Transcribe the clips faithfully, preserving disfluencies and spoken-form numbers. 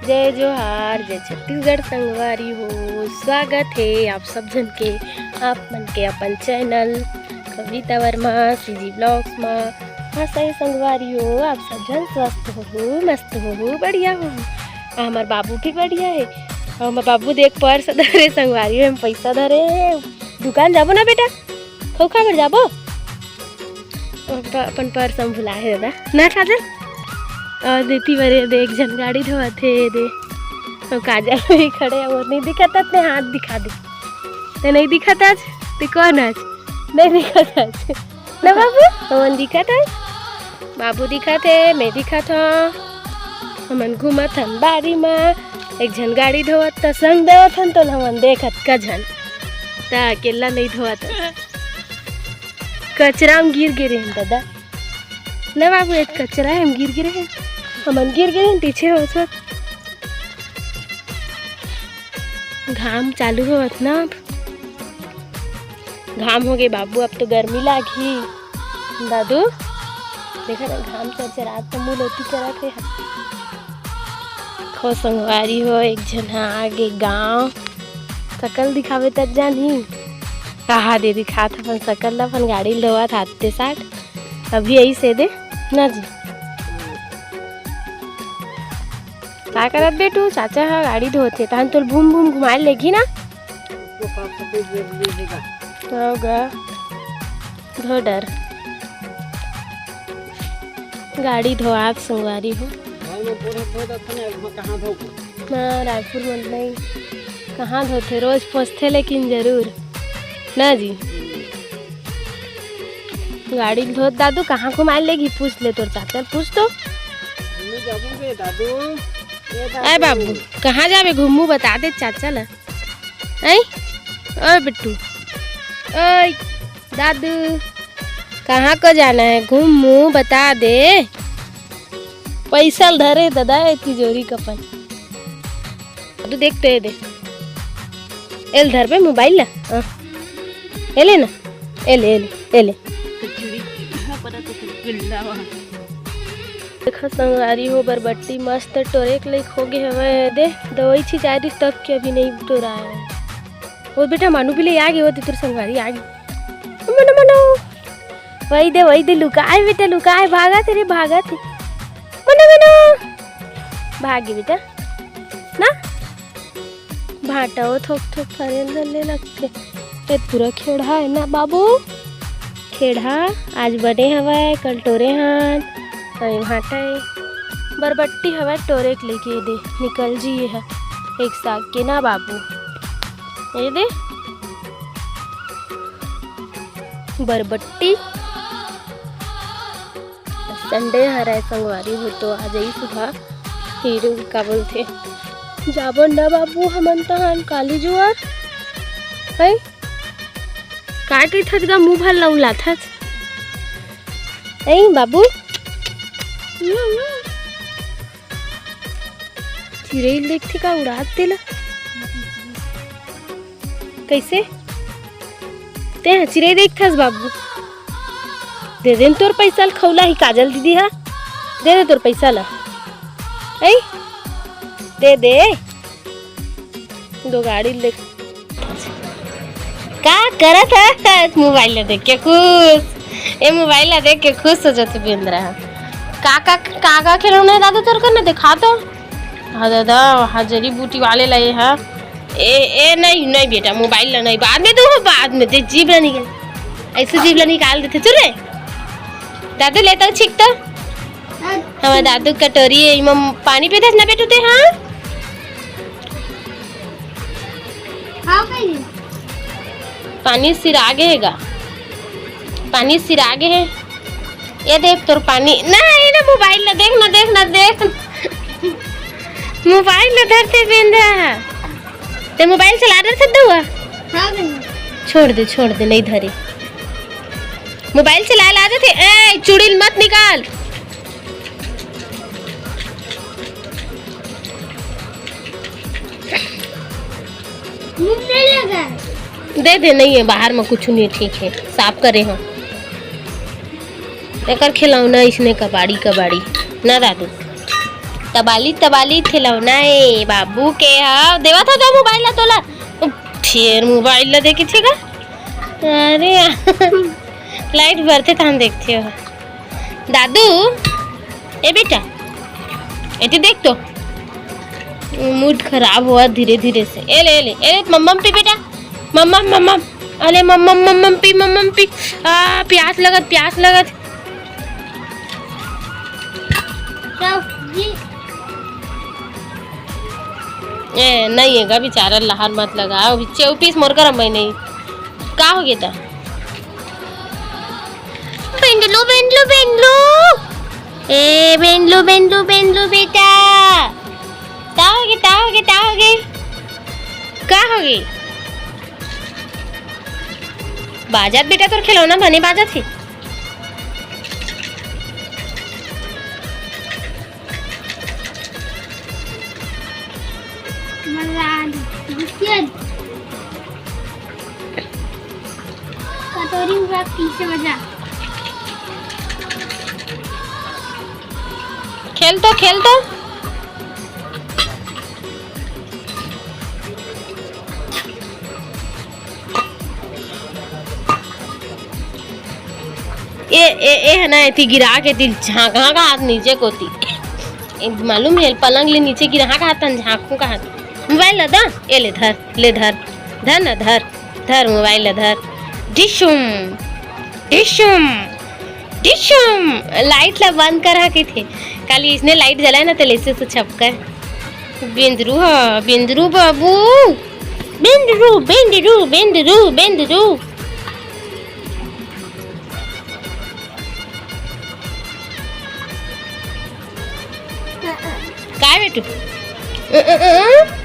जय जोहार, जय छत्तीसगढ़ संगवारी हो। स्वागत हे आप सब झन के, आप मन के अपन चैनल कविता वर्मा सीजी ब्लॉग्स मा। हाँ, सही संगवारी हो, आप सब झन स्वस्थ हो, मस्त हो, बढ़िया हो। आ, हमर बाबू भी बढ़िया हे। आ, हमर बाबू देख पर्स धरे संगवारी हो, हम पैसा धरे हे। दुकान जाबो ना बेटा, खऊ खाए बर जाबो। अपन पर्स हम भुलाए हे दादा, ना काजल। और देती बरे दे, एक झन गाड़ी धोवत हे दे। तो काजल भी खड़े हे, वो नहीं दिखत हे, अपने हाथ दिखा दे। ते नहीं दिखत आज, ते कौन आज? नहीं दिखत आज ना बाबू, हमन दिखत हे, बाबू दिखत हे, मैं दिखत हूँ। हमन घूमत हन बारी मा, एक झन गाड़ी धोवत त संग देवत हन, तो हमन देखत का झन, त अकेला नहीं धोवत हन। कचरा में गिर गिरे हन दादा। ना बाबू, एक कचरा हे, हम गिर गिरे हन। हमन गिर गिरे हन, पीछे हो सब। घाम चालू होवत ना अब। घाम हो गे बाबू, अब तो गर्मी लागही। दादू, देखा ना, घाम चरचरात तो मुँह लोती करत हे। खो संगवारी हो, एक झन ह आगे गाँव। सकल दिखावे तब जानही। कहा दे दिखात अपन सकल ला, अपन गाड़ी ल धोवत हाथ ते साथ। अभी यही से दे ना जी। का करत बेटू, चाचा ह गाड़ी धोथे, तहन तोल भूम भूम घुमाए लेगी ना। उसको साफ सफाई जरूरी है का? होगा। धो डर। गाड़ी धोआत संगवारी हो। घर में पूरा धो देथे ना, अब कहाँ धो? ना, रायपुर में नहीं। कहाँ धोथे? रोज पोंछथे लेकिन जरूर। ना जी? गाड़ी धोत दादू, कहाँ घुमाए लेगी? पूछ ले तोर चाचा, पूछ तो। मम्मी जाबो बे दादू। ए दादू। आय बाबू, कहाँ जाबे घूमू? बता दे चाचा ला। ऐ, ओए बिट्टू, ओए दादू, कहाँ को जाना है घूमू? बता दे। पैसा ल धरे दादा, ए तिजोरी कपन। दादू देख तो, ये दे, एल धर बे मोबाइल ला। हाँ। एले ना, एले, एले, एले। देखा संगवारी हो, बरबट्टी मस्त टोरे के लइक हो गे हवय। दे, दवाई छिंचाए दिस तब के अभी नहीं टोराए हवय। ओ बेटा, मानू भी ले आ गे, ओ दे तोर संगवारी आ गे। मनो, मनो। वही दे, वही दे, लुकाए बेटा, लुकाए, भागत हे रे, भागत हे। मनो, मनो। भागे बेटा। ना? भांटा वो थोक थोक फरेल धर ले लगथे। ए पूरा खेड़हा हे ना बाबू? खेड़हा आज बने हवय, कल टोरे हन। अरे भांटा हे, बरबट्टी हवय, टोरे के लइक ए दे, निकल जी ये ह एक साग के ना बाबू। ए दे, बरबट्टी। संडे हरय संगवारी हो, तो आ जाई सुबह। फिर का बोलथे, जाबो न बाबू, हमन तहान काली जुआर। है? का कहिथस गा, मुंह भर लउलाथस? ऐ बाबू? चिरई ल देखथे का उड़ात तेला? कइसे? तें ह चिरई देखथस बाबू? दे दे न तोर पइसा ल, खउला ही काजल दीदी ह। दे दे तोर पइसा ल। ऐ? दे दे। दो गाड़ी ले। का करत हस? मोबाइल ला देख के खुश। ए मोबाइल ला देख के खुश हो जाथे बेंदरा ह। का, का, का, का खिलौना हे दादा तोर करा? देखा तो। हाँ दादा, हाँ जड़ी बूटी वाले ला ये ह। ए, ए, नहीं, नहीं बेटा, मोबाइल ला नहीं, बाद में दो, बाद में दे, जीभ ला निकाल। ऐसे जीभ ला निकाल देथे, चुप रे। दादू ले तो छिक तो। हमर दादू कटोरी हे, एमा पानी पीथस ना बेटू ते, हाँ? हाँ, कही। पानी सिरा गे हे गा। पानी सिरा गे हे। ये देख तोर पानी। ना, ये ना मोबाइल ला देख ना, देख ना, देख। मोबाइल ला धरथे बेंदरा। ते मोबाइल चला डरथस दाऊ? हाँ, कही। छोड़ दे, छोड़ दे, नहीं धरे। मोबाइल चलाए ला आ जाथे। ए, चुड़ैल मत निकाल। मुंह नहीं लगा। दे दे, नहीं हे, बाहर में कुछ नहीं, ठीक हे, साफ करे हंव। एकर खिलौना इसने कबाड़ी कबाड़ी ना दादू। तबाली तबाली खिलौना ए बाबू के। हाँ, देवा था का मोबाइल ला तोला? फेर मोबाइल ला देखे थे का? अरे लाइट बरथे तहन देखथे हो। दादू, ए बेटा, एती देख तो। मूड खराब हुआ धीरे धीरे से। ए ले, ए ले, ए ले, मम्मम पी बेटा। मम्मम, मम्मम। अरे मम्मम, मम्मम पी, मम्मम पी। आ, प्यास लगत, प्यास लगत। ए, नहीं है गा बेचारा, लहर मत लगा। अभी चौपीस मोर करम भाई नहीं। का हो गया था? बेंडलू, बेंडलू, बेंडलू। ए, बेंडलू, बेंडलू, बेंडलू बेटा। का हो गया, का हो गया, का हो गया? का हो गया? बाजत बेटा तोर खिलौना बने बाजत हे। मजा आ गया। कटोरी में रख, पीछे बजा। खेल तो, खेल तो। ए, ए, ए है ना, एती गिरा के एती झांका का हाथ नीचे कोती। ए, मालूम है, पलंग ले नीचे गिरा का हाथ, झांकू का हाथ। मोबाइल ला दा, ए ले धर, ले धर, धर ना धर, धर मोबाइल ला धर। डिशुम, डिशुम, डिशुम। लाइट ला बंद करा के थे, काली इसने लाइट जलाए ना तो लेसे से छपका है। बेंदरू हा, बेंदरू बाबू, बेंदरू, बेंदरू, बेंदरू, बेंदरू। काय बेटू? अ, अ, अ, अ?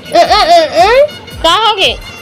अ, अ, अ, अ? का हो गे?